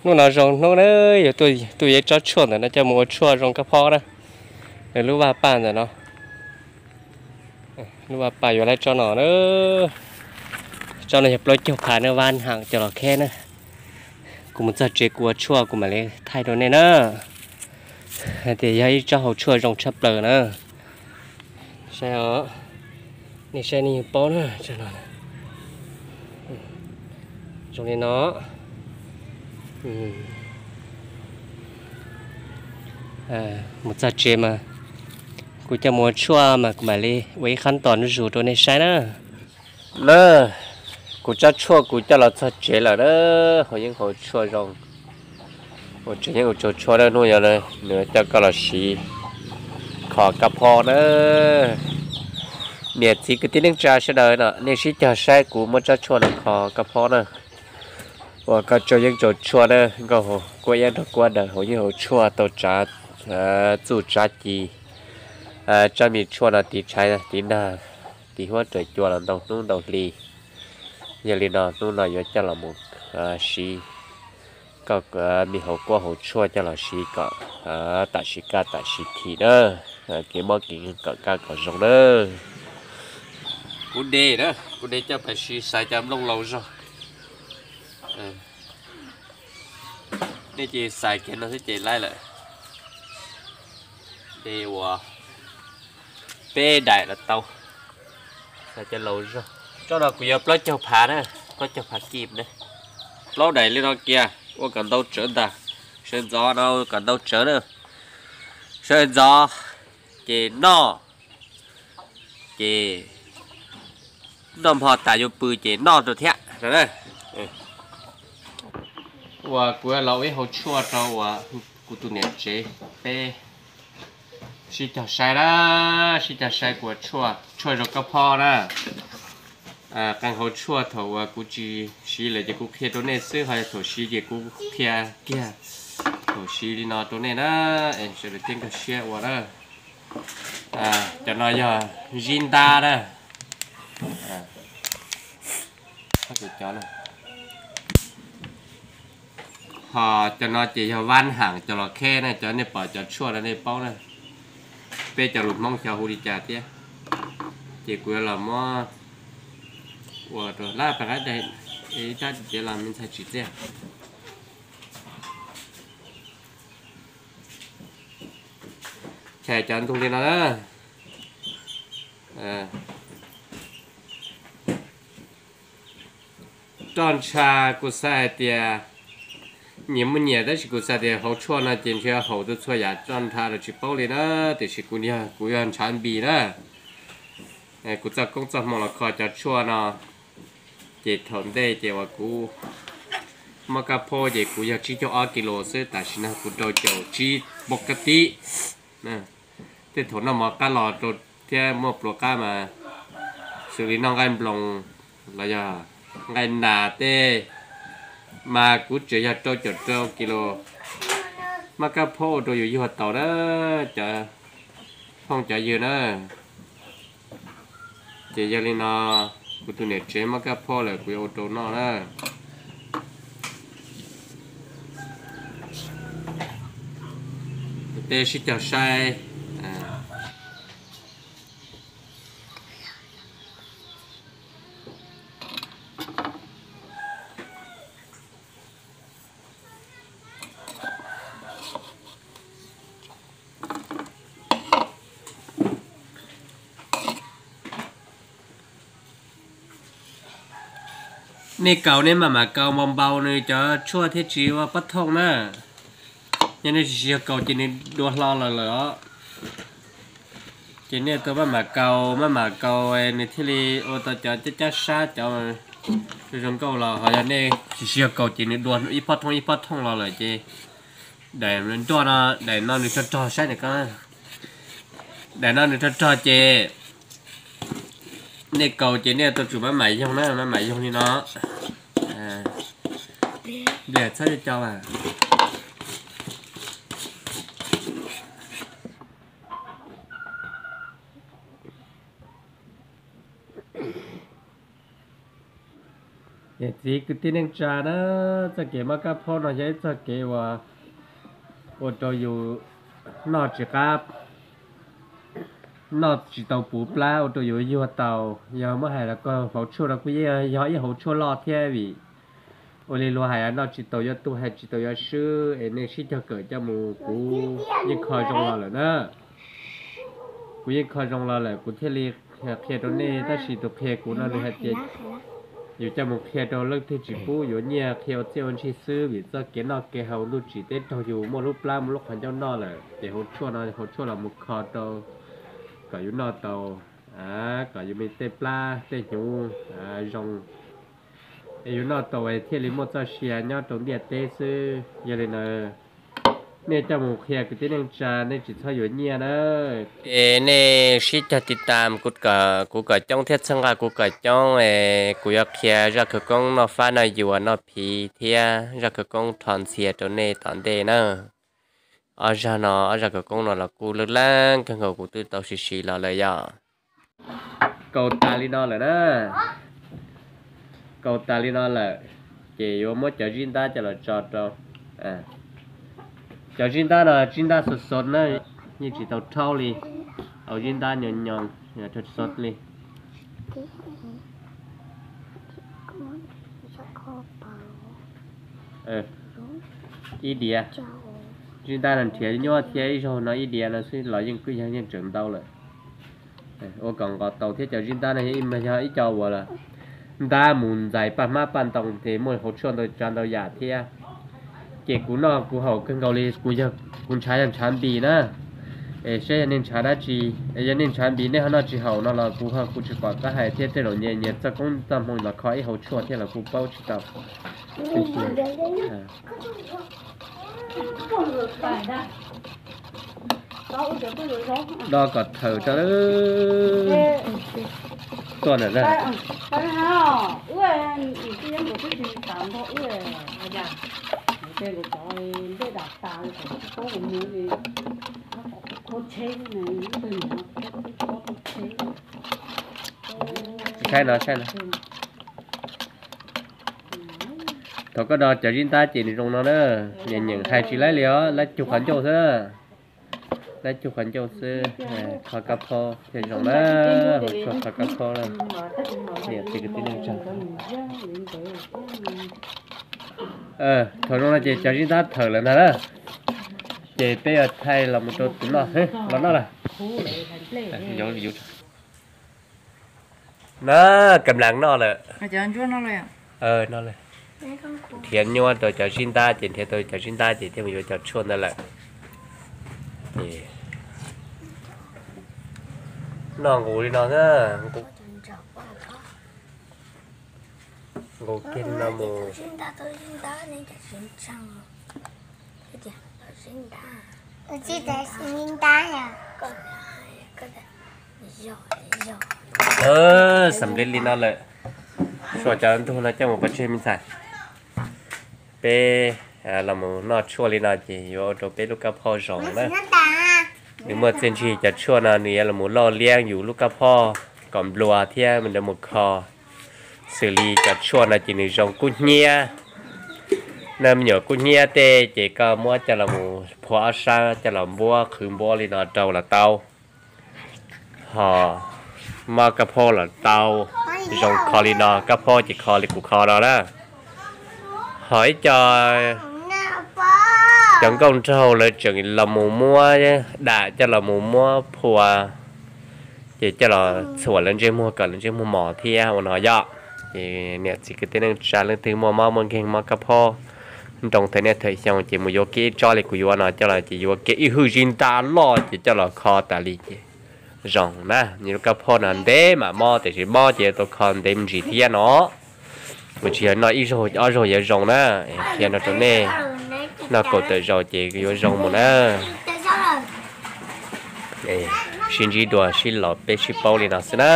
Hnub no zoo hnub na, yuav tuaj ua tsob tshuaj ntawm no coj mus ua tshuaj zoo kab phob na. Lub vaj paj ntawm no, lub vaj paj yuav lawm tsob no na. Tsob no yog plaub caug phav na, vaj ham coj los kheb na. Kuv mus txog tsev kuv ua tshuaj kuv mam li thaij rau nej na. Hais tias yog ib tsob hauv tshuaj zoo tshaj plaws na. Saib os, nej saib nej yeej paub na, tsob no zoo li no. Mus txog tsev mas kuv coj mus ua tshuaj mas kuv mam li ua ib qhab tos zuj zus rau nej saib na. Na, kuv tsob tshuaj kuv coj los txog tsev lawm na, hauv yeeb hauv tshuaj zoo. Ua tsev yeeb ua tsoos tshuaj na, hnub no nws coj koj los siv kho kab phob na. Niam txiv kwv tij neej tsa sawv daws no nej sib cog saib kuv muab tsob tshuaj no kho kab phob na. Ua koj tsaug yeeb tsaug tshuaj na, nkauj hauv kuab iab nrog kuab daws hauv yeeb hauv tshuaj tau tsav txuj tsav ci, tsab me tshuaj no tiv tshaiv tiv nag, tiv huab raws cua los ntau hnub ntau hli. Yog li no hnub no yuav coj los mus siv koj me hauv kuab hauv tshuaj coj los siv kom tam sim kaj tam sim thim na, kev mob kev nkeeg kom kaj kom zoo na. Kuv de na, kuv de coj pais siv xaiv cov nplooj laus zog. Nej ces xaiv kiag no xwb ces laib lawm. De ua peb daim los tau. Xaiv cov laus zog. Tsob no kuv yuav plaub caug phav na, plaub caug phav kib na. Plaub daim li no kiag ua kom ntau tsawv ntag. Sawv ntxov no ua kom ntau tsawv na. Sawv ntxov ces noj, ces noj hmo tas yuav pw ces noj rau thiab. Uas kuv los ua ib hauv tshuaj rau uas kuv tus niam tsev peb sib cog saib na, sib cog saib kuv ua tshuaj zoo kab phob na. Qee hauv tshuaj thaum uas kuv tsis siv lawm ces kuv qhia rau nej xwb, ho yog thaum siv ces kuv qhia kiag thaum siv li no rau nej na. Es sawv daws thiaj nkag siab ua na. Cov no yog zib ntab na. Ho cov no ces yog vab ham cov los kheb na, cov nej pom cov tshuaj no nej paub na. Peb cov lus Hmoob xyov hu li cas thiab. Ces kuv yuav los muab ua rau lab pab qab dai, ib rab tiav los me ntxhais tsis txiaj. Chais cov ntug li no na. Roj ntsha kuv xav hais tias nyias muaj nyias, tab sis kuv xav tias hauv tshuaj no ces ntshe haum tau txhua yam, roj ntsha los tsis paub li na, tiam sis kuv yog, kuv yog ntshav npis na. Kuv txoj koob txoj hmoo los kho cov tshuaj no, ces thaum ntej ces uas kuv muab kab phob ces kuv yog tsib caug ob kis lus xwb, tam sim no kuv rau caum tsib pok kab tib. Tej thaum noj mov qab los rau thiab muaj pluas qab mas xws li noj nqaij nploos los yog nqaij nas tej mas kuv tseem yog rau caum rau kis lus. Muab kab phob ua rau yus yuag taus na, cov phooj cov ywg na. Ces yog li no, kuv tus niam tsev muab kab phob lawm kuv yuav ua rau noj na. Tej sib cog saib. Nej kaus nej maj mam kaus npau npau nws cov tshuaj thiaj tsis ua pob thooj na. Yog nej tsis yog kaus ces nws dua hlo lawm lawm os. Ces nej tau maj mam kaus maj mam kaus nws thiaj li ua tau cov cab cab sab cov zoo nkauj los, ho yog nej tsis yog kaus ces nws dua ib pob thooj ib pob thooj los lawm ces daim nroj no, daim no nws rog rog saib ntawm ko, daim no nws rog rog ces nej kaus ces nej tau tsum maj mam yoog na, maj mam yoog li no. Npliag txhob co co as. Niam txiv kwv tij neej tsa na, txoj kev mob kab phaub no yog ib txoj kev uas ua rau yus noj tsis qab, noj tsis tau puv plab, ua rau yus yuag tau. Yog muab hais los koj hauv tshuaj no kuj yeej yog ib hauv tshuaj loj thiab vim ua li luag hais noj tsis tau yuav tuag hais tsis tau yuav swb es nej sib cog kawm coj mus kuv yeej kho zoo los lawm na. Kuv yeej kho zoo los lawm kuv thiaj li qhia rau nej, tab sis tus qhia kuv no nws hais tias yus coj mus qhia rau leej twg tsis pub yuav nyiaj qhia ua txiaj ua ntsig xwb vim txoj kev noj kev haus ntuj tsim teb raug yus muaj lub plab muaj lub qhov ncauj noj lawm ces hauv tshuaj no hauv tshuaj los mus kho rau kom yus noj tau, kom yus me tej plab tej hnyuv zoo es yus noj tau thiaj li muaj txoj sia nyob rau ntiaj teb xwb. Yog li ntawd nej coj mus qhia kwv tij neej tsa nej tsis txhob yuav nyiaj na. Es nej sib cog tiv tam kuv kom coob thiab txhawb nqa kuv kom coob es kuv yuav qhia zaj khawv koob noj fab noj yuas noj phiv thiab zaj khawv koob rho ntxhias rau nej tom ntej na. Ob zaj no ob zaj khawv koob no los kuj laj laj kawg nkaus kuv twb tau siv siv los lawm yom. Kaus tas li no lawm na, kaus tas li no lawm ces yuav muab cov zib ntab coj los tso rau. Cov zib ntab no zib ntab xov xov na, yeej tsis tau rhaub li, au zib ntab nyo nyo, rhaub xov li. Ib diav, zib ntab no nrhiav nyuaj thiab ib zaug no ib diav no xwb los yeej kwj yog yeej tseem ntau lawm. Ua kom nqos tau thiab cov zib ntab no yog ib co uas ntab mus ntxais paj hmab paj ntoo ces muaj hauv tshuaj ntau tsav ntau yam thiab. Ces kuv noj kuv haus kawg nkaus li kuv yog kuv ntshav yog ntshav npis na. Es saib yog nej ntshav dab tsi, yog nej ntshav npis nej ho noj tsis haum no los kuv ho kuv tsis pom qab hais thiab tej zaum nyias nyias txoj koob txoj hmoo los kho ib hauv tshuaj thiab los kuv paub tsis tau. Do kom thawm rau tuaj ntawm na. Saib no, saib no. Thaum koj do cov zib ntab ces nws zoo no na, nyeem nyeem hais tsis laib li os, laib cug qhov ncauj xwb. Laib cug qhov ncauj xwb, kho kab phob thiaj zoo na, hauv tshuaj kho kab phob na. Niam txiv kwv tij neej tsa. Thaum zoo no ces cov zib ntab thawm lawm ntag na. Ces peb yuav thaij los mus rau tus noj, los noj lawm. Na, kam lav noj lawm. Noj lawm. Nrhiav nyuaj rau cov zib ntab ces nrhiav tau cov zib ntab ces thiaj mus yuav cov tshuaj ntawd lawm. Ces noj nqus li no na, nqus kiag li no mus. Xam li li no lawm, suav cov ntug no coj mus pov tseg me ntxhais. Peb los mus noj tshuaj li no ces yuav ua rau peb lub kab phob zoo na. Nws muaj txiaj ntsig, cov tshuaj no nws yuav los mus loj liab yus lub kab phob kom nplua thiab mus nrov mus kho. Xws li cov tshuaj no ces nws zoo kub hnyiab. Nej me nyuam kub hnyiab tej ces koj muab coj los mus phua ob sab coj los npuab qhwv npuab li no rau los tau. Ho mob kab phob los tau, zoo kho li no, kab phob ces kho li kuv kho no na. Ho ib co, cov nkauj nraug lawv tseem los mus muab dam coj los mus muab phua, ces coj los txhuam lawv ntsej muag kom lawv ntsej muag mos thiab ua no yom. Ces niam txiv kwv tij neej tsa leej twg muaj mob muaj nkeeg mob kab phob nroo thawm niaj thawm xyoo ces mus yuav kiag ib tsob li kuv yuav no coj los ces yuav kiag ib hwj zib ntab loj ces coj los kho tas li ces zoo na. Nws lub kab phob no ntev mam mob tiam sis mob ces yuav tau kho ntev me ntsis thiab no. Kuv tsis yog noj ib zaug ob zaug yuav zoo na, qhia no rau nej, noj kaum tawm zaus ces yuav zoo mus na. Sib ntsib dua sib los peb sib paub li no xwb na.